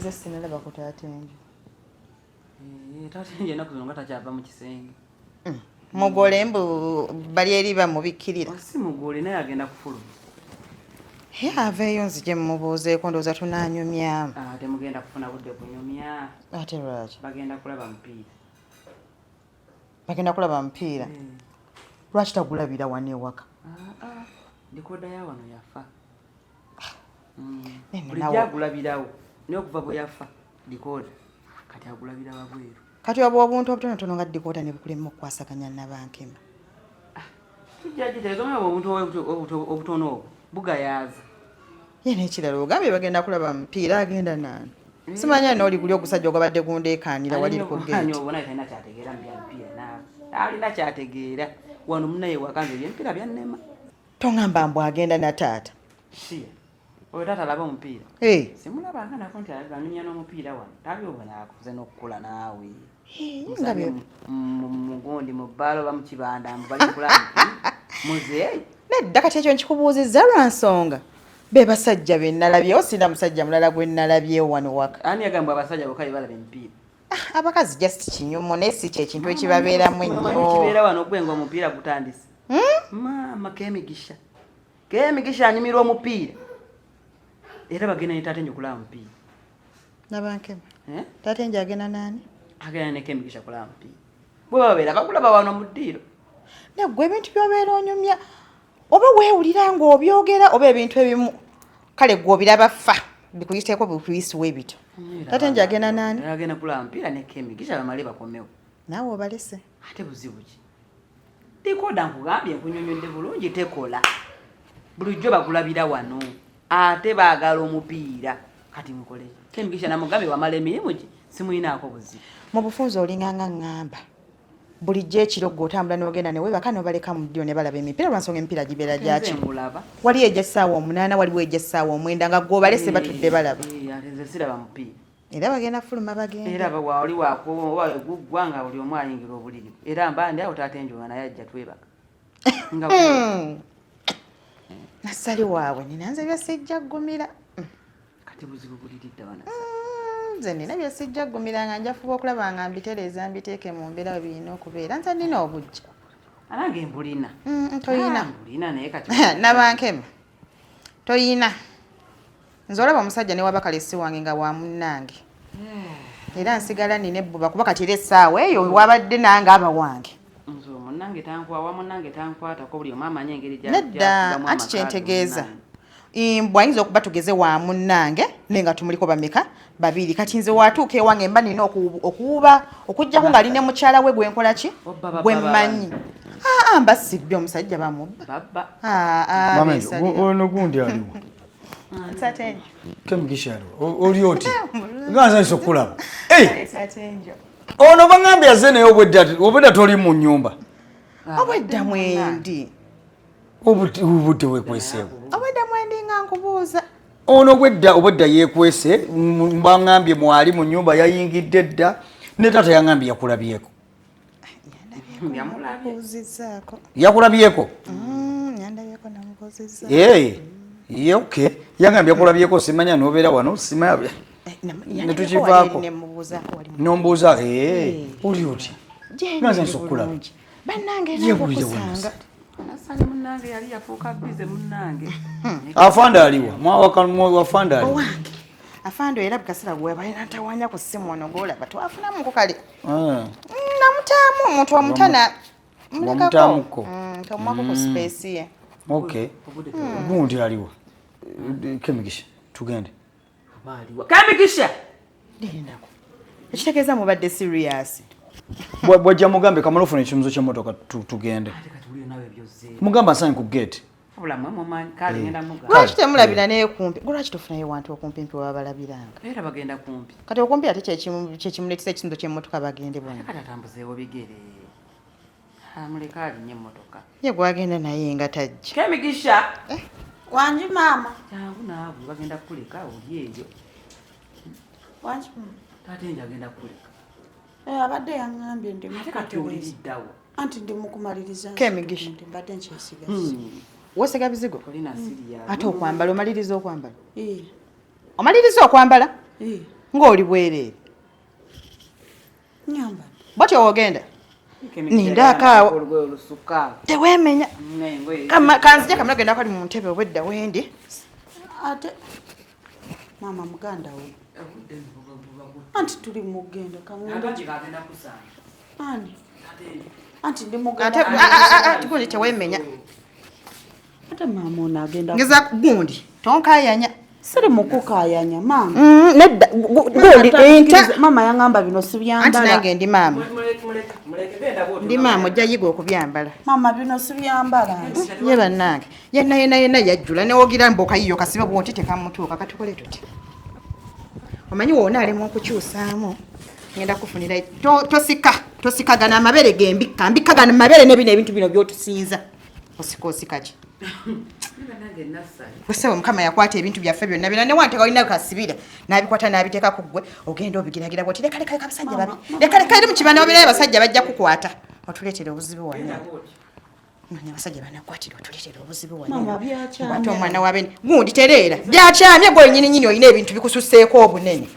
Nze sinalaba ku taata enju. Eh, taata enju ennaku zino nga takyava mu kisenge. Mugole mbu bali eri bamubikkirira. Si mugole naye agenda kufuluma. Ye aveeyo nzije mmubuuzeeko ndowooza tunaanyumyamu. Ah, temugenda kufuna budde kunyumya. Ate lwaki? Bagenda kulaba mupiira. Bagenda kulaba mupiira? Lwaki tagulabira wano ewaka? Ah, ah, dikoda ya wano yafa. Bulijjo agulabirawo naye okuva bwe yafa dikoda kati agulabira wabweru. Kati obwo obuntu obutonotono nga dikoda ne bukulema okukwasaganya Nabankema. Tujja gitereeza omwana obuntu obutono obwo bugayaaza. Ye n'ekirala ogambye bagenda kulaba mupiira agenda naani? Simanya n'oli guli ogusajja ogwabadde gundeekaanira wali ku geeti. Obona talina kyategeera mu bya mupiira naawe. Alina kyategeera. Wano munnaye waka nze eby'emipiira byannema. Tongamba mbu agenda na taata. Shia. Oyo taata alaba omupiira. Hey. Simulabanga nako nti anyumya n'omupiira wano. Tabyobona akuze n'okukula naawe. Mugundi mu bbaala oba mu kibanda mbu bali kulaba mupiira. Muzeeyi. Nedda kati ekyo nkikubuuzizza lwa nsonga. Be basajja be nnalabyewo sirina musajja mulala gwe nnalabyewo wano waka. Ani yagamba abasajja bokka be balaba emipiira? Abakazi just kinyumu naye si kye kintu ekibabeeramu ennyo. Kibeera wano gwe ng'omupiira gutandise. Maama Kemigisha. Kemigisha anyumirwa omupiira. Era bagenda ne taata enjo kulaba mupiira. Nabankema. Eh? Taata enjo agenda naani? Agenda ne Kemigisha kulaba mupiira. Bwe babeera bakulaba wano mu ddiiro. Naye gwe ebintu by'obeera onyumya oba weewulira ng'obyogera oba ebintu ebimu kale gwe obiraba ffa bikuyiteeko bikuyisiwa ebityo. Taata enjo agenda naani? Agenda kulaba mupiira ne Kemigisha bamale bakomewo. Naawe obalese. Ate buzibu ki? Dikoda nkugambye nkunyonyodde bulungi tekola. Bulijjo bagulabira wano ate baagala omupiira kati mukole. Kemigisha namugambye wamala emirimu gye simuyinaako buzibu. Mu bufunze olinga nga ŋŋamba bulijjo ekiro gwe otambula n'ogenda ne weebaka n'obaleka mu ddiro ne balaba emipiira lwa nsonga emipiira gibeera gya Nze kiro. ngulaba. Waliyo egy'essaawa 8 waliwo egy'essaawa 9 nga gwe obalese batudde balaba. Ate nze siraba mupiira. Era bagenda fuluma bagende. Era wali wakuwa guggwa nga buli omu ayingira obuliri. Era mba ndi awo taata enjo nga naye ajja twebaka. Nga Nassali waabwe nina nze bye sijja ggumira. Kati buzibu buliridda wana. Nze nina bye sijja ggumira nga nja fuba okulaba nga mbitereeza mbiteeke mu mbeera we birina okubeera. Nze nina obujja. Anange mbulina. Toyina. Mbulina naye kati. Nabankema. Toyina. Nze olaba omusajja ne waba kale si wange nga wa munnange. Era nsigala nina ebbuba kuba kati era essaawa eyo wabadde nange aba wange. Nze munnange tankwawa munnange tankwatako buli omu amanyi engeri gy'afugamu Nedda amaka anti kye ge ntegeeza. munnange. Mbw ayinza okuba tugeze wa munnange naye nga tumuliko bameka babiri kati nze watuuka ewange mba nina okuwuba okuggyako ng'ali ne mukyala we gwe nkola ki? Gwe mmanyi. Mba sibbi omusajja bamubba. Babba. Mama, ono gundi aliwo. Taata Kemigisha aliwo. Oli oti? Nga nsanyuse okulaba. Ono bangambye azze naye obwedda toli mu nnyumba. Obwedda mwendi. Obudde weekweseewo. Obwedda mwendi nga nkubuuza. Ono obwedda yeekwese bangambye mwali mu nnyumba yayingidde dda ne taata yangambye yakulabyeko. Yakulabyeko? Yandabyeko namubuuzizzaako. Okay. Yangambye yakulabyeko simanya n'obeera wano simanya. Ne tukivaako. N'ombuuza, oli otya? Nga nsanyuse okulaba. Bannange Yeewulire nakusanga. Nassali munnange yali yafuuka bize munnange. Afande aliwa? Afande aliwa? Owange. Afande era bukasira gwe balina ntawanya ku ssimu ono gw'olaba twafunamuko kale. Namutaamu omuntu omutana. Wamutaamuko. Tomuwako ku space ye. Okay. Gundi aliwa? Kemigisha tugende. Aliwa. Kemigisha. Lindako. Ekitegeeza mubadde serious. Bw'ajja mugambe kamala ofuna ekimuzo ky'emmotoka tugende. Mugamba nsange ku gate. Lwaki temulabira naye kumpi? Lwaki tofunayo wantu okumpimpi we babalabiranga? Era bagenda kumpi. Kati okumpi ate kyekimuleetesa ekitundu ky'emmotoka bagende bonna. Kati atambuzeewo bigere. Amuleka alinye emmotoka. Ye gwagenda naye nga tajja. Kemigisha. Wangi maama. Jangu naawe bagenda kukuleka oli eyo. Wangi maama. Taata enjo agenda kukuleka. Abadde yaŋŋambye ndi Ate kati oliriddawo. Anti ndi mukumaliriza. Kemigisha. Mbadde nkyesigaza. Weesiga bizigo? Olina siriya. Ate okwambala omaliriza okwambala? Omaliriza okwambala? Ng'oli bwereere. Nyambadde. Bwatyo wogenda. Nindaako awo. Olugoye olusukka. Teweemenya. Engoye. Kama kanzije kamala genda kali mu ntebe obwedda wendi. Ate maama muganda we. Anti tuli mugenda kangenda. Agenda kusanga. Ani? Anti ndi Ate mugenda. a a a gundi teweemenya. Ate maama ono agenda. Ngeza gundi. Tonkayanya. Siri mukukaayanya maama. Nedda gundi enta. Maama yangamba bino Anti sibyambala. nange ndi maama. Muleke genda bw'otyo. Ndi maama ojja yiga okubyambala. Maama bino sibyambala nze. Ye bannange. Yenna yenna yenna yajjula ne wogira mbu okayiyo kasibe bw'oti tekamutuuka katukole tuti. Omanyi wona alema okukyusaamu. Ngenda kufunira tosika tosikagana amabere gembikka mbikkagana amabere ne bino ebintu bino by'otusinza. Osika osika ki? Bannange Nassali. Wesewo Mukama yakwata ebintu byaffe byonna byonna ne wanteka olina kasibira n'abikwata n'abiteeka ku ggwe ogenda obigiragira bw'oti leka leka leka abasajja babi leka leka eri mu kibanda wabeerayo abasajja bajja kukwata otuleetera obuzibu wano. Manya abasajja banakwatira otuleetera obuzibu wano. Maama byakyamye. Ate omwana wa bene gundi tereera byakyamye gwe nyini nyini olina ebintu bikususseeko obunene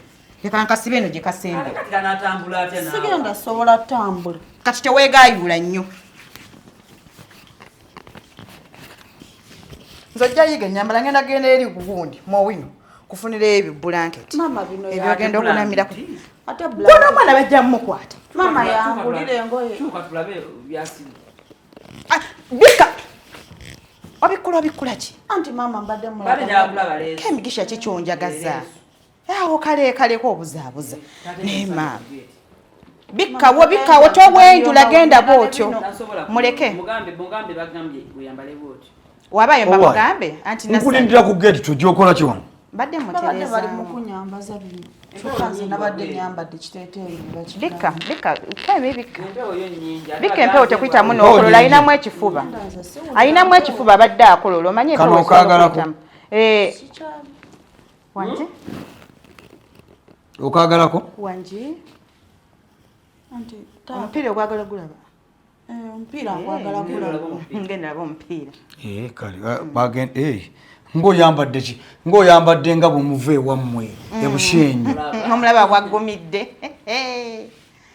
leka nkasibe eno gye kasembe Kati kanaatambula atya naawe? Sigenda sobola tambula. Kati teweegaayuula nnyo. Nze ojja yiga ennyambala ngenda genda eri ku gundi mwowino kufunira ebyo bulanketi Maama bino ebyo ogenda okunamirako. Ate Gwona blanket. omwana bajja mumukwata. Maama yangulira engoye. Kyuka tulabe byasibye. Ah, bikka obikkula obikkula ki? Anti maama mbadde Babe mulaba. njagala kulaba leesu. Kemigisha ki kyonjagaza? Awo kale kaleko obuzaabuza naye maama bikkawo bikkawo towenjula genda bwotyo Tasobola muleke Mugambe mugambe bagambye oyambale bw'otyo. wabayo Owa. mbamugambe anti Nassali Nkulindira ku gate tojja okola ki wano? mbadde Babadde bali mutereezaamu mukunyambaza bino. Kyokka nze nabadde nyambadde kiteeteeyi ne bikka bakigamba. bikka kemi bikka Empewo yo nnyingi. Ate bikka empewo tekuyitamu Empewo n'okolola nnyingi. ayinamu ekifuba Nze siwulira ayinamu ekifuba abadde akolola omanyi Kano empewo esobola okaagalako? okuyitamu. Eh, Sikyali. wangi Okaagalako? wangi Anti taata. omupiira ogwagala gulaba Eh, omupiira nkwagala kulaba. ngenda laba omupiira Eh, kale bagenda ng'oyambadde ki? Ng'oyambadde nga bwe muva ewammwe e Bushenyi. omulaba bwaggumidde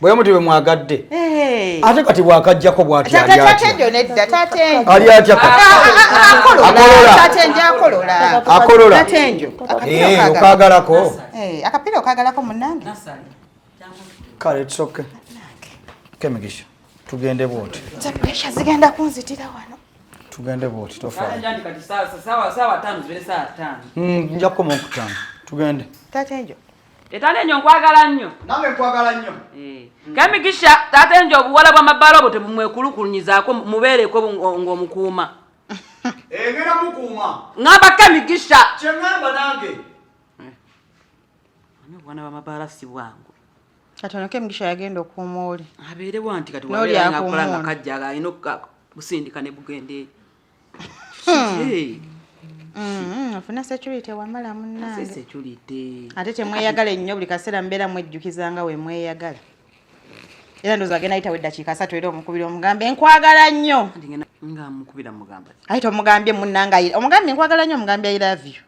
Bwe muti bwe mwagadde. Eh. Ate kati bw'akaggyako bw'ati ali atya? Tatenjo nedda tatenjo. Ali atya kati? Akolola. Akolola. Tatenjo akolola. Akolola. Tatenjo. Akapiira Eh, okaagalako. okaagalako. Eh, akapiira okaagalako munnange. Nassali. Kale it's okay. Kemigisha tugende bw'oti. Nze pressure zigenda kunzitira wano. Tugende bw'oti tofaayo. Kale kati saawa 5 zibeere saawa 5. Nja kukoma okutaano. Tugende. Tatenjo. Etaata enyo nkwagala nnyo. Nange nkwagala nnyo. Eh. Kemigisha taata enjo obuwala bw'amabaala obwo tebumwekulukunyizaako mubeereko ng'omukuuma. Ngenda mukuuma. Ŋŋamba Kemigisha. Kye ŋŋamba nange. Manyi obwana bw'amabaala si bwangu. Katono Kemigisha yagenda okuuma oli. Abeerewo nti kati N'oli wabeera ng'akola nga akuuma ono. kajja alina okusindika ne bugenda eri. Eh, Ofuna security wamala si munnange. security. Ate temweyagala ennyo buli kaseera mubeera mwejjukiza nga we mweyagala. Era ndowooza agenda ayitawo eddakiika 3 era omukubira omugambe nkwagala nnyo. Anti ngenda nga mukubira mugamba ki? Aye tomugambye munnange omugambye nkwagala nnyo omugambye I love you.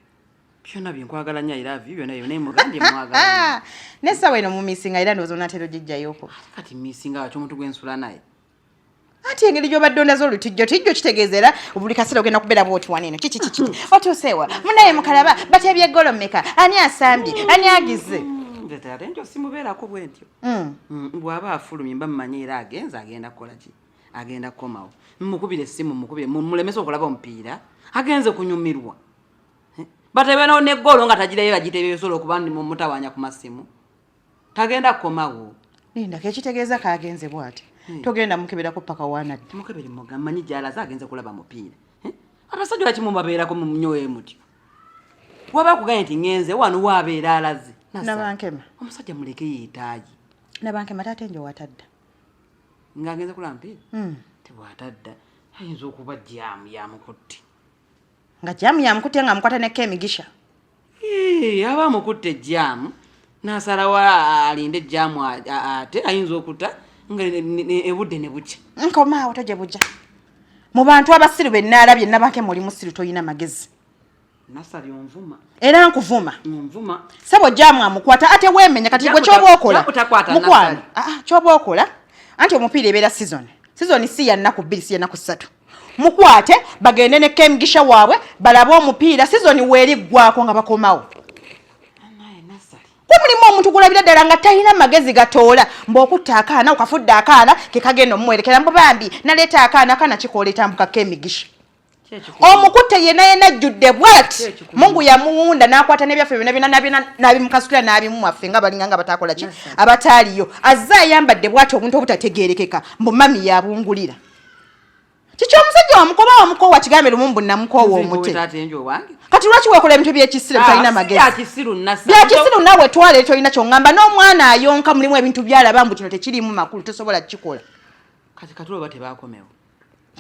Byonna bye nkwagala nnyo I love you byonna byonna mugambye mwagala nnyo. Ah, n'essaawa eno mumisinga era ndowooza onaatera ogijjayoko. Kati misinga waki omuntu gwe nsula naye. Ate engeri gy'obadde ondaze olutijjo tijjo kitegeeza era buli kaseera ogenda kubeera bw'oti wano eno kiki kiki otuuseewa munaye mukalaba bateebye eggolo mmeka ani asambye ani agize. Nze ate njo simubeerako bwe ntyo. Bw'aba afulumye mba mmanyi era agenze agenda kukola ki? Agenda kukomawo. Mukubire essimu mukubire mulemese okulaba omupiira agenze kunyumirwa. Batebe n'eggoolo nga tagirayo bagitebe esobola okuba ndi mutawaanya ku masimu. Tagenda kukomawo. Linda kekitegeeza kagenze bw'ati togenda mukeberako paka wanadda. Mukebere mugamba mmanyi gy'alaze agenze kulaba mupiira. Abasajja lwaki mubabeerako munyowe mutyo? Waba akugambye nti ŋŋenze wano waabeera alaze. Nabankema. Omusajja muleke yeetaaye. Nabankema taata enjo watadda. Ng'agenze kulaba mupiira? Tebwatadda ayinza okuba jaamu yamukutte. Nga jaamu yamukutte nga amukwata ne Kemigisha. Aba amukutte jaamu n'asalawo alinde jaamu ate ayinza okutta nga ebudde ne bukya. Nkomaawo tojja bujja. Mu bantu abasiru be nnaalabye Nabankema oli musiru toyina magezi. Nasali onvuma. Era nkuvuma. Onvuma. Sebo jamu amukwata ate wemenya kati gwe kyoba okola. Mukwano. Ah, ah kyoba okola. Anti omupiira ebeera season. Season si ya nnaku bbiri si ya nnaku ssatu. Mukwate bagende ne Kemigisha waabwe balabe omupiira season weeriggwako nga bakomawo. Ko mulimu omuntu gulabira ddala nga talina magezi gatoola mbu okutta akaana okafudde akaana ke kagenda omumwerekera mbu bambi naleeta akaana akaana kikoleeta mbu kakemigisha omukutte yena yena ajjudde bwati mungu yamuwunda n'akwata n'ebyaffe byona byona nabyona n'abimukasukira n'abimuwa ffe nga balinga nga batakola ki abataaliyo azze ayambadde bwati obuntu obutategeerekeka mbu mami yabungulira kiki omusajja wamukoba wamukoowa kigambe lumu mbu namukoowa omute kati lwaki wekola ebintu byekisiru ah, talina magezi byakisiru nawe twala ekyo olina kyoŋŋamba n'omwana ayonka mulimu ebintu byalaba mbu kino tekiriimu makulu tosobola kukikola kati katuloba tebakomewo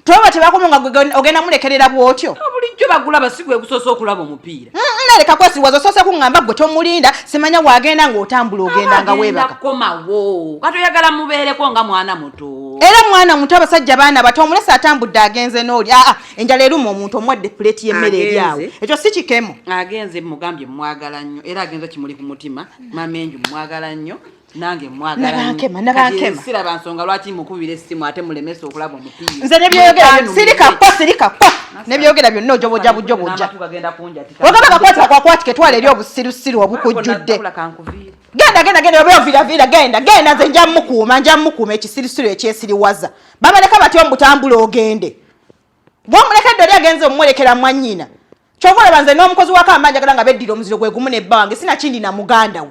Toba tebakoma nga ogenda mulekerera bwotyo. Bulijjo bagulaba si gwe gusoose okulaba omupiira. Naleka kwesiwaza osoose kuŋŋamba gwe tomulinda simanya wagenda ng'otambula ogenda nga weebaka. Komawo kati oyagala mubeereko nga mwana muto. Era mwana muto abasajja baana bato omulese atambudde agenze n'oli aa enjala eruma omuntu omuwadde puleeti y'emmere eri awo ekyo si kikemo. Agenze mugambye mwagala nnyo era agenze kimuli ku mutima mamenju mwagala nnyo. nange mwagala nabankema siraba nsonga lwaki mukubira essimu ate mulemesa okulaba omupiira nze nebyeyogera sirika kwa sirika kwa nebyogera byonna ojoboja bujoboja wagaba kakwata kwakwatike twala eri obusirusiru obukujjudde genda genda genda oba oviravira genda genda nze nja mukuuma nja mukuuma ekisirusiru ekyesiriwaza babaleka batyo mbutambula ogende bwomulekedde oli agenze omumwelekera mwannyina kyova olaba nze n'omukozi wako amba njagala nga beddira omuziro gwe gumu ne bba wange sinakindi na muganda we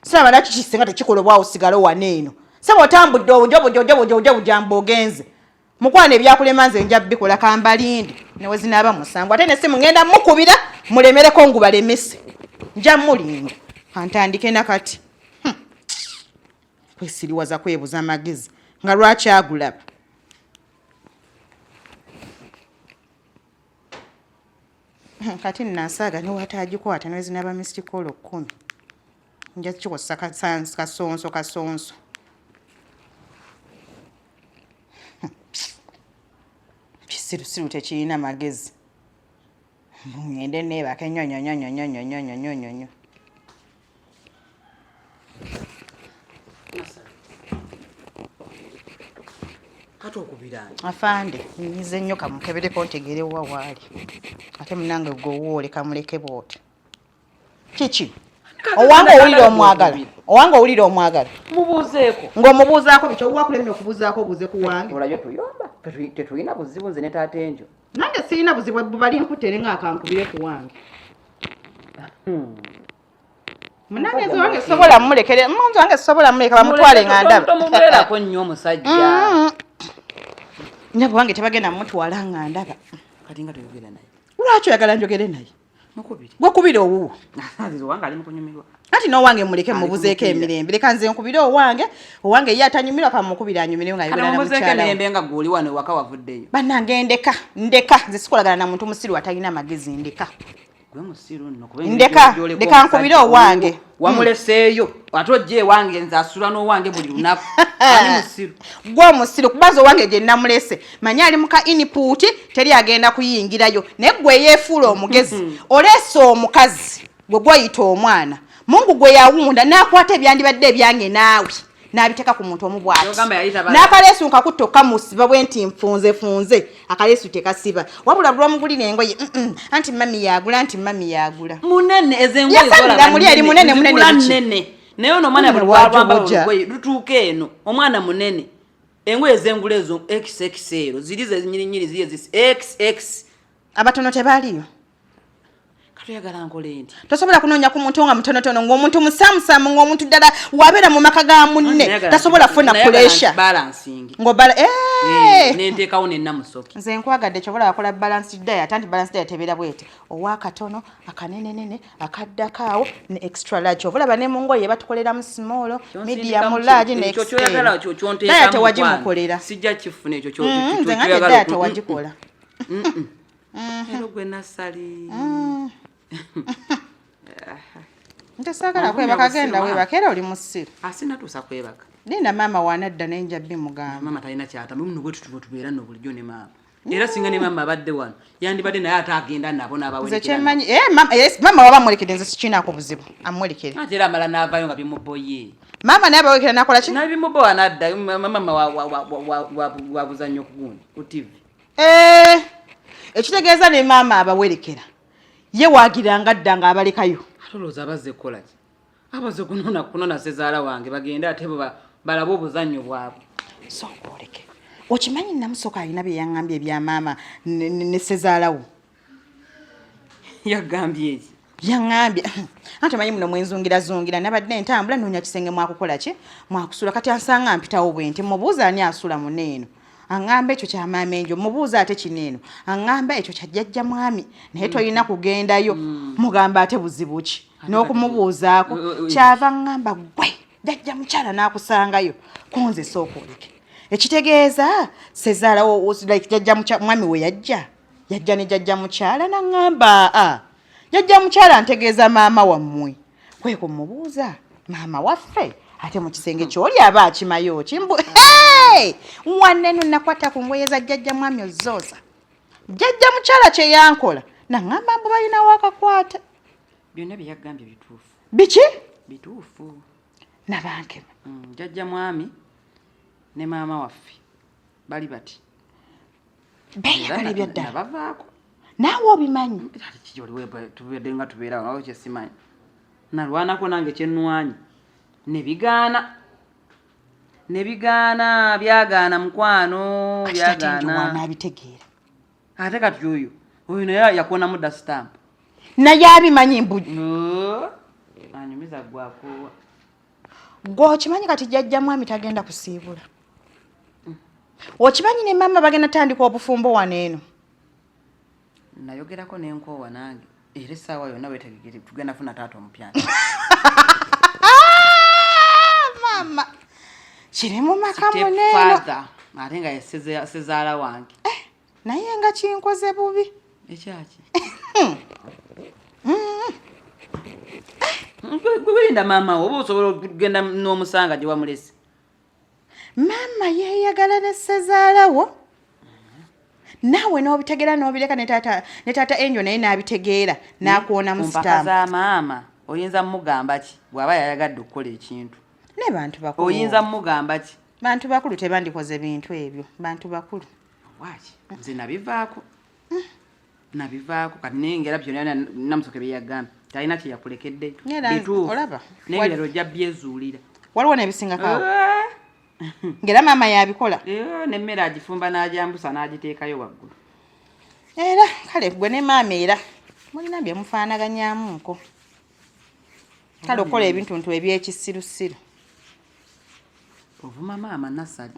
siraba naki kisinga tekikola obwawo sigalo wano eno sebo otambudde obujobujobujobujobujobuja ogenze mukwano ebyakulema nze nja bikola kambalinde newe zinaaba musanvu ate nesimu ngenda mukubira mulemereko ngubalemese nja mulinda antandike nakati kwesiriwaza kwebuza magezi nga lwaki agulaba Kati nasaaga newatagikwata nezinaba mistikolo kkumi nja kikozesa kasonso kasonso kisirusiru tekirina magezi ngende neebake nnyo nnyo nnyo nnyo nnyo nnyo nnyo nnyo nnyo Afande nyize nnyo kamukebereko ntegere wa waali ate munange gwe kamuleke bwoti kiki owange owulira omwagala owange owulira omwagala mubuuzeeko ng'omubuuzaako biki owakulemye okubuuzaako obuuze ku wange olayo tuyomba tetulina buzibu nze ne taata enjo nange sirina buzibu ebbuba linkutte nga akankubire ku wange Munange nze wange sobola mulekere munze wange sobola muleka bamutwale nga ndaba. Tomubeerako nnyo omusajja. Mm. Nyabo wange tebagenda mutwala nga ndaba. Kati nga toyogera naye. Lwaki oyagala njogere naye? Mukubire. Gwe kubira owuwo. Nze wange ali mukunyumirwa. Ati n'owange muleke mubuzeeko emirembe. Leka nze nkubire owange, owange ye atanyumirwa kamukubire anyumire nga ayogera na mukyala. Mubuzeeko emirembe nga gwe oli wano ewaka wavuddeyo. Bannange ndeka, ndeka nze sikolagana na muntu musiru atalina magezi ndeka. Ndeka leka nkubire owange wamuleseeyo ate ojja ewange nze asula n'owange buli lunaku ani musiru gwe omusiru kubanza owange gye namulese manyi ali muka input teri agenda kuyingirayo naye gwe eyeefuula omugezi hmm. oleese omukazi gwe gwoyita omwana mungu gwe yawunda n'akwata ebyandibadde ebyange naawe n'abiteeka ku muntu omu bwati n'akaleesu nkakutta okamusiba bwe nti nfunze funze akaleesu tekasiba wabula lwomugulira engoye anti mami yagula anti mami yagula munene ezengoye muli eri munene munene naye ono omwana buli lwalwamba olugoye lutuuka eno omwana munene engoye ezengula ezo xxl ziri zenyirinyiri ziri ezisi xx abatono tebaliyo katoyagala nkole nti tosobola kunoonya ku muntu nga mutonotono ng'omuntu musamusamu ng'omuntu ddala wabeera mu maka ga munne tasobola kufuna puresha ng'obala eh! Eh, nenteekawo nenamusoke nze nkwagadde kyobola wakola balance diet anti balance diet ebeera bwete owakatono akanenenene akaddako awo ne extra large oba olaba ne mu ngoye batukoleramu small medium large ne extra diet tewagimukolera sijja kifuna ekyo mm, nze nga diet tewagikola Ero gwe nasali. Mm. Nte saagala kwebaka genda webaka era oli musiru. Asinatuusa kwebaka. Linda maama wanadda naye nja bimugamba. Maama talina kyata muno bwe tutuba tubeera no bulijjo ne maama. Era singa ne maama abadde wano yandibadde naye ate agenda nabo n'abawerekera. Nze kyemmanyi eh, maama yes, maama waba amwerekedde nze sikinaako buzibu amwerekere. Ate era amala n'avaayo nga bimuboye. Maama naye abawerekera n'akola ki? Nabimubowa n'adda maama wa buzannyo ku gundi ku TV. Eh, ekitegeeza ne maama abawerekera ye waagira nga adda ng'abalekayo. Ate olowooza abazze kukola ki? Abaze kunona kunona sezaala wange bagende ate bo balabe obuzannyo bwabwe. Sooka oleke. Okimanyi Namusoka alina bye yaŋŋambye ebya maama ne sezaala wo. Yagambye ki? Yaŋŋambye anti omanyi muno mwenzungirazungira nabadde ntambula noonya kisenge mwakukola ki mwakusula kati ansanga mpitawo bwe nti mubuuza ani asula muno eno aŋŋamba ekyo kya maama enjo mubuuza ate kino eno aŋŋamba ekyo kya jjajja mwami naye tolina kugendayo mugamba ate buzibu ki n'okumubuuzaako kyava ŋŋamba gwe jajja mukyala n'akusangayo kunze sooka oleke ekitegeeza sezaala like jajja mwami we yajja yajja ne jajja mukyala naŋŋamba a jajja mukyala ntegeeza maama wammwe kwe kumubuuza maama waffe ate mu kisenge kyoli aba akimayo ki mbu waneno nakwata ku ngoye za jjajja mwami ozooza jjajja mukyala kye yankola naŋŋamba mbu balinawo akakwate byonna bye yagambye bituufu. Biki? Bituufu. Nabankema. Jjajja mwami ne maama waffe bali bati. Beeyagala ebyaddala. Nabavaako. Naawe obimanyi. Kiki oli tubadde nga tubeera awo kye simanyi. Nalwanako nange kye nnwanye ne bigaana. Ne bigaana byagaana mukwano byagaana. Kati Ate kati oyo oyo naye yakonamu dda stamp. Naye abimanyi mbu. Anyumiza gwakoowa. Gwe okimanyi kati jjajja mwami tagenda kusiibula. Okimanyi ne maama bagenda tandika obufumbo wano eno. Nayogerako n'enkoowa nange era essaawa yonna wetegekere tugenda funa taata omupya. Maama kiri mu maka muneeno. Ate nga ye sezaala wange. Naye nga kinkoze bubi. Ekyaki? Gwe maama wo oba osobola okugenda n'omusanga gye wamulese. Maama yeeyagala ne ssezaala wo naawe n'obitegeera n'obireka ne taata Angel naye n'abitegeera n'akuwonamu sitamu. Za maama oyinza mugamba ki bw'aba yayagadde okukola ekintu? Ne bantu bakulu. Oyinza mugamba ki? Bantu bakulu tebandikoze bintu ebyo, bantu bakulu. Waki? Nze nabivaako. Nabivaako kati naye ngera byonna Namusoke bye yagambye talina kye yakulekedde. Bituufu. Olaba? N'ebirala ojja byezuulira. Waliwo n'ebisingako awo. Ngera maama yabikola. N'emmere agifumba n'agyambusa n'agiteekayo waggulu. Era kale gwe ne maama era mulina bye mufaanaganyamuuko. Kale okukola ebintuntu eby'ekisirusiru. Ovuma maama Nassali.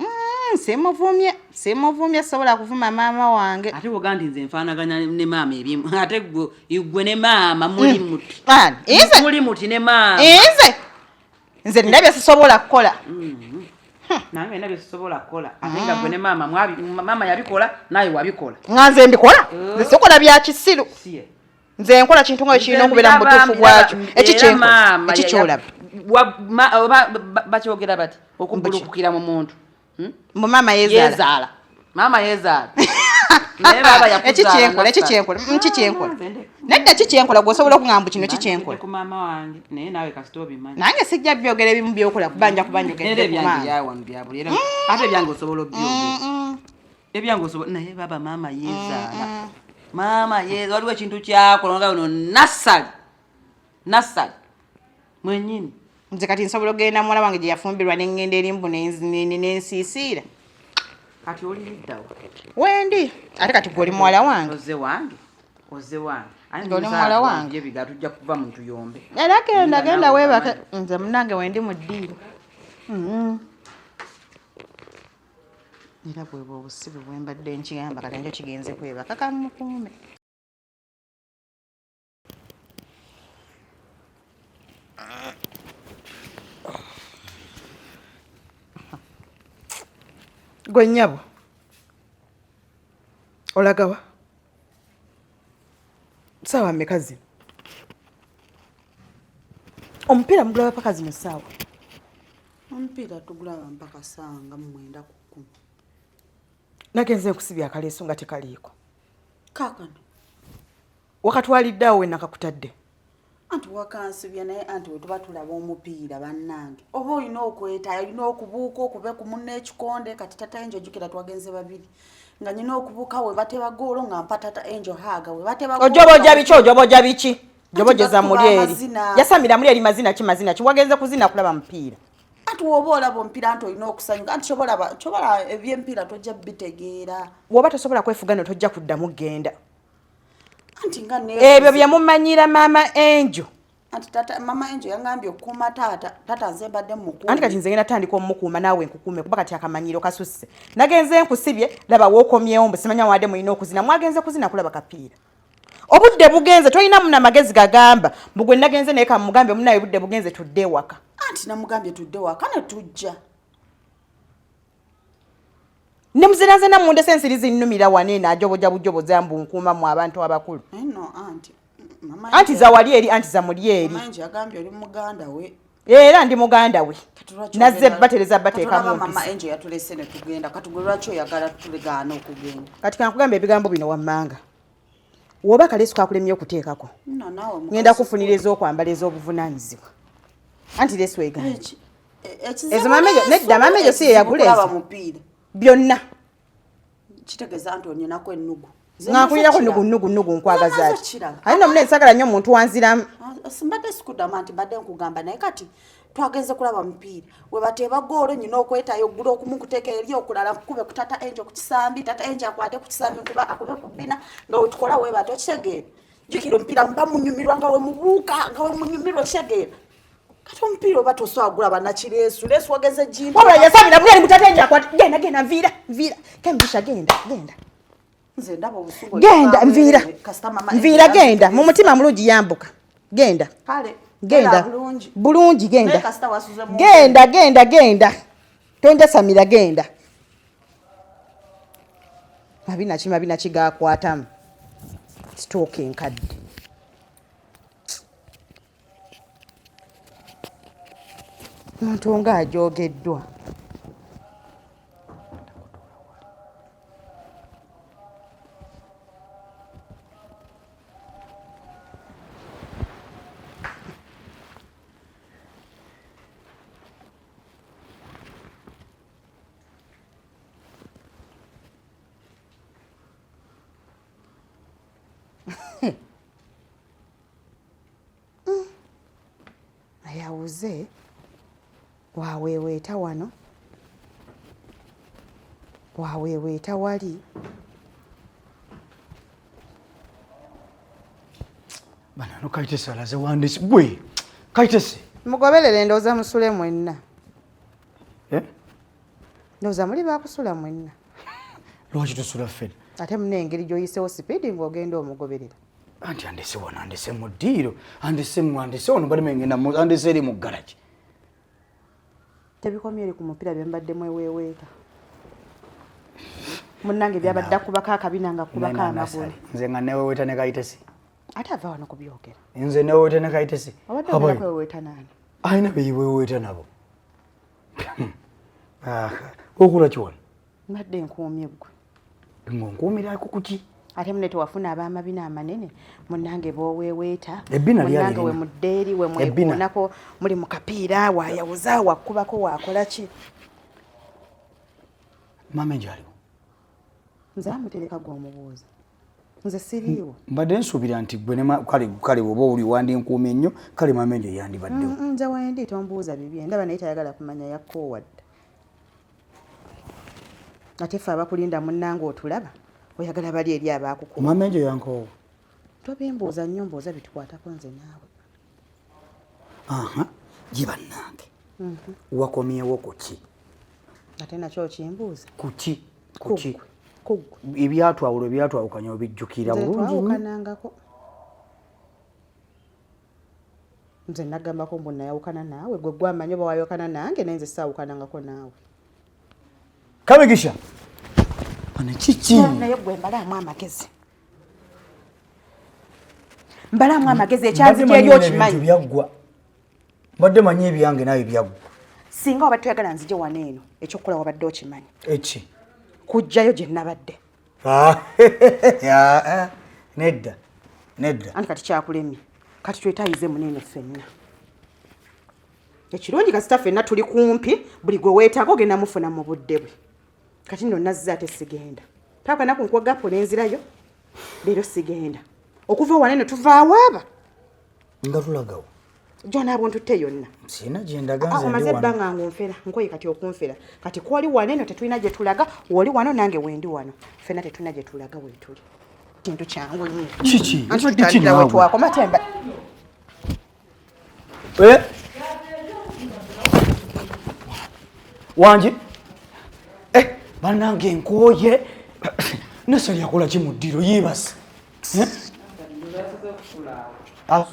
Simuvumye, simuvumye, sobola kuvuma maama wange. Ate woga nti nze nfaanaganya ne maama ebimu. Ate gwe ne maama muli muti. Nze? Muli muti ne maama. Nze? Nze nina bye sisobola kukola. Nange nina bye sisobola kukola. Ate nga gwe ne maama maama yabikola naye wabikola. Nga nze mbikola? Nze sikola bya kisiru. Nze nkola kintu nga kirina okubeera mu butuufu bwakyo. Ekikyenkola, ekikyolaba. Bakyogera bati okubbulukukira mu muntu. Mbu maama yeezaala. Maama yeezaala. Naye baaba yakuzaala. Ekikyenkola, ekikyenkola, kikyenkola. Nedda kikyenkola gwe osobola okungamba kino kikyenkola. Ku maama wange naye naawe kasita obimanyi. Nange sijja byogera ebimu by'okola kuba nja kuba njogedde ku maama. Ebyange byawano bya buli era ate ebyange osobola obyogera. Ebyange osobola naye baba maama yeezaala. Maama yeezaala waliwo ekintu kyakola nga ono Nassali. Nassali mwennyini. Nze kati nsobola okugenda muwala wange gye yafumbirwa ne ŋŋenda eri mbu ne nsiisiira. Kati oli luddawa? Wendi. Ate kati gwe oli muwala wange. Ozze wange. Ozze wange. Oli muwala wange. Ebiga tujja kuva mu tuyombe. Era genda genda weebake. Nze munnange wendi mu ddiiro. Era bwebwe obusibe bwe mbadde nkigamba kati nakyo kigenze kwebaka kamukuume. Gwe nnyabo olagawa saawa mmeka zino? Omupiira mugulaba paka zino ssaawa? Omupiira tugulaba mpaka ssaawa nga 9:50. Nagenze nkusibya akaleesu nga tekaliiko. Kaakano. Wakatwalidde awo we nakakutadde. Anti wakansibya naye anti wetuba tulaba omupiira bannange oba olina okwetaaya olina okubuuka okube ku munno ekikonde kati tata Angel ojjukira twagenze babiri nga nyina okubuuka we bateba goolo nga mpa tata Angel haaga we bateba goolo Ojoboja biki ojoboja biki jobojeza Anti muli bakuba eri amazina. yasamira muli eri mazina ki mazina ki wagenze kuzina kulaba mupiira. Anti woba olaba omupiira anti olina okusanyuka anti kyobalaba ebyempiira tojja bitegeera. Woba tosobola kwefuga no tojja kuddamu genda. Anti nga Ebyo bye mumanyira Mama Angel. Anti tata Mama Angel yangambye okukuuma taata, taata nze mbadde mukuuma. Anti kati nze ngenda tandika omukuuma naawe nkukuume kuba kati akamanyiro kasusse. Nagenze nkusibye laba w'okomyewo mbu simanya wadde mulina okuzina mwagenze kuzina kulaba kapiira. Obudde bugenze tolina muna magezi gagamba mbu gwe nagenze naye kamugambe munaye obudde bugenze tudde ewaka. Anti namugambye tudde waka ne tujja. Ne muzina nze namundese ensiri zinnumira wano eno ajoboja bujoboza mbu nkuuma mu abantu abakulu. No, anti, mama Anti za wali eri, anti za muli eri. Mama Angel yagambye oli muganda we. Era ndi muganda we. Kati lwaki Nazze ogenda- batereza bateekamu Kati olaba Mama empisa. Angel yatulese ne tugenda. Kati gwe lwaki oyagala tulegaana okugenda? Kati kankugambe ebigambo bino wammanga. Woba kaleesu kakulemye okuteekako. No, naawe mukazi Ngenda kufunira ez'okwambala ez'obuvunaanyizibwa. Anti leesu egaana. Ekizibu Ezo mama Angel, leesu, nedda, mama Angel si ye yagula ekizibu ezo. kulaba mupiira. Byonna. Kitegeeza nti onyinako ennugu. Nze Nga nkulinako nazo ennugu, nnugu, nnugu, nkwagaza Nze nazo ki? kiraba. Ate nno munne nsagala nnyo omuntu wanziramu. Simbadde sikuddamu anti mbadde nkugamba naye kati twagenze kulaba mupiira. We bateeba ggoolo nnyina okwetaayo oggula okumu nkuteeka eri okulala nkukube ku tata Angel ku kisambi, tata Angel akwate ku kisambi nkuba akube ku bbina nga we tukola we batyo okitegeera. Jjukira omupiira muba munyumirwa nga we mubuuka nga we munyumirwa okitegeera. Kati omupiira oba tosobola gulaba na kireesu, leesu wagenze gimbi. Wabula yasabira buli ali mu tata Angel akwate. Genda, genda, nviira, nviira. Kemigisha, genda, genda. Nze ndaba obusungu Genda, olwo nviira. Kasita mama Nviira, Angel genda. Mu mutima mulungi yambuka. Genda. Kale, Genda. kola bulungi. Bulungi, genda. Naye kasita wasuze mu Genda, genda, genda. Tonjasamira, genda. Mabina ki, mabina ki gakwatamu. Sitooka enkadde. Omuntu ng'ajoogeddwa. Ayawuze waweeweeta wano waweeweeta wali. Bana no Kaitesi alaze wandisi gwe Kaitesi. Mugoberere ndowooza musule mwenna. Ndowooza muli baakusula mwenna. Lwaki tusula ffenna? Ate muna engeri gy'oyiseewo sipiidi ng'ogenda omugoberera. Anti andese wano, andese mu ddiiro, andese mu, andese wano, mbadde ngenda mu, andese eri mu garage. Tebikomye eri ku mupiira bye mbadde mweweeweeta. Munnange byabadde akubako akabina nga akubako amagulu. Nze nga neweweeta ne Kaitesi. Ate ava wano kubyogera. Nze neweweeta ne Kaitesi. Obadde ogenda kweweweeta naani? Alina be yeweweeta nabo. Okola ki wano? Mbadde nkuumye ggwe. Ng'onkuumirako ku ki? Ate munne tewafuna ab'amabina amanene, munnange b'oweeweeta, Ebbina lyali munnange we lina. mudda eri, we Ebbina. mwekuunako, muli mu kapiira, waayawuza, wakkubako, waakola ki? Maama Angel aliwo? Nze amutereka gw'omubuuza. Nze siriiwo. Mbadde nsuubira nti ggwe ne kale, kale bw'oba oli wandinkuumye nnyo, kale Maama Angel yandibaddewo. Nze wendi tombuuza bibye, ndaba naye tayagala kumanya yakkoowa dda. Ate ffe abakulinda munnange otulaba, oyagala bali eri abaakukuba. Maama Angel yankoowa. Tobimbuuza nnyo, mbuuza bitukwatako nze naawe. Aha, gye bannange. Wakomyewo ku ki? Ate nakyo okimbuuza? Ku ki? Ku ki? Kuggwe. Ebyatwawula, ebyatwawukanya obijjukira Nze bulungi nnyo. twawukanangako. Nze nagambako mbu nayawukana naawe, gwe gwamanyi oba wayawukana nange, naye nze saawukanangako naawe. Kamigisha. Bano kiki? Naye gwe mbalaamu amagezi. Mbalaamu amagezi, ekyanzi Mbadde gy'eri manyi okimanyi. ebintu byaggwa. Mbadde manyi ebyange nawe byaggwa. Singa wabadde toyagala nzije wano eno, ekyokukola wabadde okimanyi. Eki? Kujjayo gye nabadde. Ah, ah, nedda nedda. Anti kati kyakulemye, kati twetayize munene ffenna. Ekirungi kasita ffenna tuli kumpi, buli gwe weetaaga ogenda mufuna mu budde bwe. Kati nno nazze ate sigenda paka naku nkuwa gapo nenzirayo leero sigenda okuva wanene tuvaawo aba nga tulagawo gyona ntutte yonna. Sirina gyendaga. Ah, omaze ebbanga ng'onfera, nkoye kati okunfera. Kati kwoli waneno tetulina gye tulaga, woli wano nange wendi wano, ffenna tetulina gye tulaga, weetuli kintu kyangu nnyo. Kiki? Anti Obadde ki tutandikira naawe? wetwakoma temba. Eh? Wangi. Eh, bannange nkooye. Nasali yakola ki mu ddiro? Yeebase. Eh? Ah.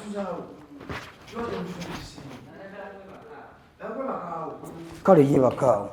Kale yeebakaawo.